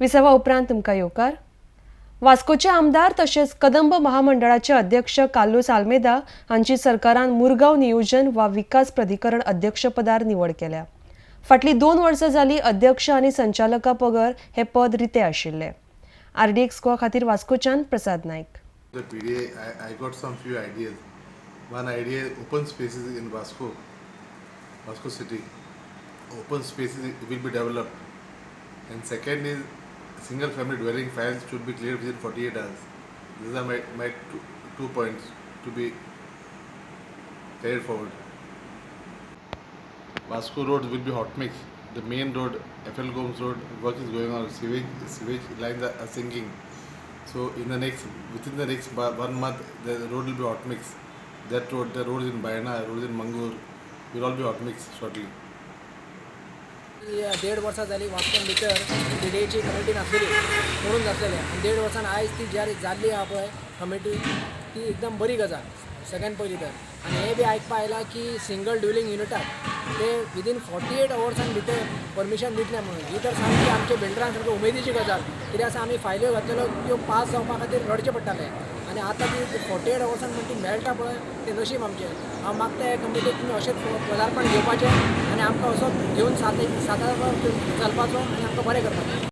विसवा उपरांत तुमकां येवकार. वास्कोचे आमदार तशेंच कदंब महामंडळाचे अध्यक्ष कार्लुस आल्मेदा हांची सरकारान मुरगांव नियोजन वा विकास प्राधिकरण अध्यक्षपदार निवड केल्या. फाटलीं 2 वर्सां जालीं अध्यक्ष आनी संचालका बगर हें पद रितें आशिल्लें. आरडीएक्स गोवा खातीर वास्कोच्यान प्रसाद Naik. The PDA, I got some few ideas. One idea is open spaces in Vasco, Vasco city. Open spaces will be developed. And second is single family dwelling files should be cleared within 48 hours. These are my two points to be carried forward. Vasco roads will be hot mix. The main road, FL Gomes Road, work is going on. Sewage lines are sinking. So within the next 1 month, the road will be hot mix. That road, the roads in Baina, roads in Mangur, will all be hot mix shortly. 1.5 वर्सां जाली वास्कोन भितर पीडीएची committee नासलेली, मोडून जातलेले आनी 1.5 वर्सान आयज ती ज्या जाल्ली आहा पळय कमिटी, ती एकदम बरी गजाल सगळ्यान पयलीं तर. आनी हें बी आयकपा आयलां की सिंगल ड्युलिंग युनिटाक ते विदीन 48 अवर्सान भितर परमिशन दितले म्हणून. ही तर सामकी आमच्या बिल्डरांक सामकी उमेदीची गजाल. कित्याक आसा आमी फायल्यो घातलेल्यो त्यो पास जावपा खातीर रडचें पडटालें आनी आतां ती 48 अवर्सान म्हण ती मेळटा पळय, तें नशीब आमचें. हांव मागता ह्या कमिटीक तुमी अशेंच पदार्पण घेवपाचें आनी आमकां असोच घेवन सात साता चलपाचो आनी आमकां बरें करपाचें.